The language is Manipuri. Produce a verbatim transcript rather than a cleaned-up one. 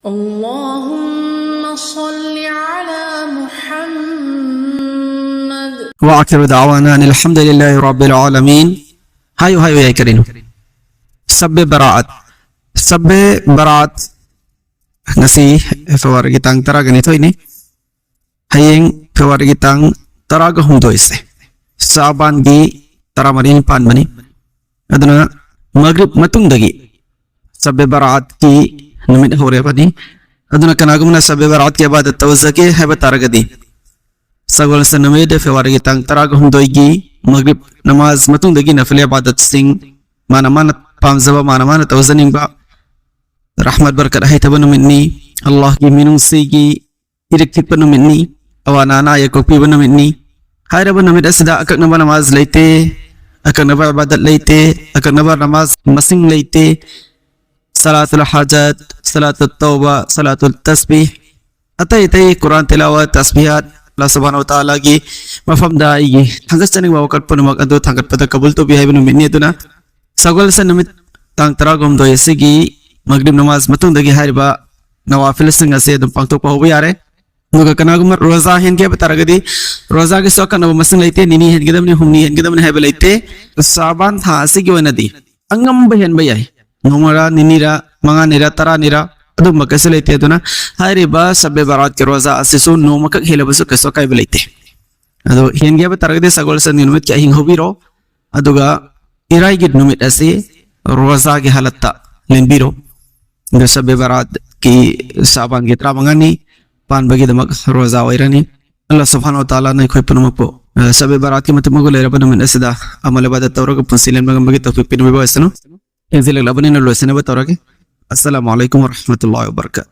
اللهم صل على محمد. وآخر دعوانا أن الحمد لله رب العالمين. Hayo, hayo, ya karino. Sabbe Baraat. Sabbe Baraat. Ngasi February tang tara gani thoini. Hayeng February tang tara ga humdoi se. Saban gi tara marin pan mani. Aduna Maghrib matung dagi Sabbe Baraat ki numit hore bani. Aduna kanagumna Sabbe Baraat ki ibadat tawza ke haiba taragadi. Sagol sa numit February tang tara ga humdoi gi Maghrib namaz matung dagi nafile ibadat sing mana mana pamzaba mana mana tawza ningba. Rahmat barakat hai taba numit ni. Allah gi minung si gi irik thik pa numit ni. Awa nana ya kokpi ba numit ni. Haira ba numit asida akak naba namaz leite, akak naba ibadat leite, akak naba namaz masing leite. Salatul hajat, salatul tauba, salatul tasbih. Atai atai Quran tilawat, tasbihat, Allah subhanahu wa ta'ala gi mafam da igi. Hangkas chaning ba wakat pa numak adu thangkat pa da kabul to bi hai ba numit ni aduna. Sagol sa numit tang tara ga humdoi sigi Maghrib namaz matung dagi haiba nawafil sing ase adum pangtok pa hobi are. Nuga kanaguma roza hen ge ba taragadi. Roza gi soka na masing leite nini hen gedam ni humni hen gedam ni haiba leite. Saban tha sigi wana di. Angam ba hen ba yai. Nomara ninira, manga nira, tara nira. Adum ba kasi leite aduna. Haira ba Sabbe Baraat ki roza ase su noma kak hela ba su kaso kai ba leite. Ado hen ge ba taragadi sagol sa numit ki hing hobi ro. Aduga irai git numit ase roza gi halatta lenbiro. Ga Sabbe Baraat ki Saban gi tara mangani pan bagi damak roza wairani. Allah subhanahu wa ta'ala na khoi pa numak po. Eh, Sabbe Baraat ki matu magu leira ba numit asida amal ibadat tawra ga punsi len bagi tawfik pinu ba sanu. Inzilak labani na lo sene ba tawra ke. Assalamu alaikum wa rahmatullahi wa barakatuh.